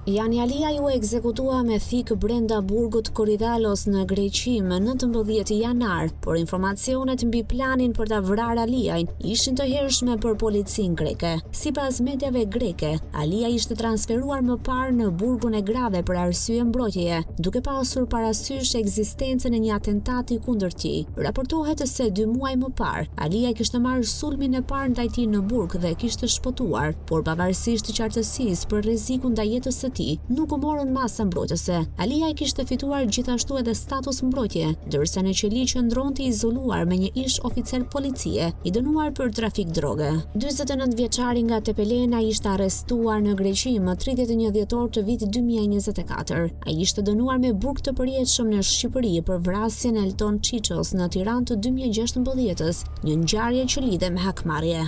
Jani Aliaj u ekzekutua me thikë brenda burgut Koridhalos në Greqi më 19 janar, por informacionet mbi planin për ta vrarë Aliajn ishin të hershme për policinë greke. Sipas mediave greke, Aliaj ishte transferuar më parë në burgun e grave për arsye mbrojtjeje, duke pasur parasysh ekzistencën e një atentati kundër tij. Raportohet se dy muaj më parë, Aliaj kishte marrë sulmin e parë ndaj tij në burg dhe kishte shpëtuar. Por pavarësisht qartësisë për rrezikun ndaj jetës së tij, nuk u morën masa mbrojtëse. Aliaj kishte fituar gjithashtu edhe status mbrojtje, ndërsa në qeli qëndronte i izoluar me një ish-oficer policie, i dënuar për trafik droge. 49 vjeçari nga Tepelena ishte arrestuar në Greqi më 31 dhjetor të vitit 2024. Ai ishte dënuar me burg të përjetshëm në Shqipëri për vrasjen e Elton Çiços në Tiranë të 2016-ës, një ngjarje që lidhej me hakmarrje.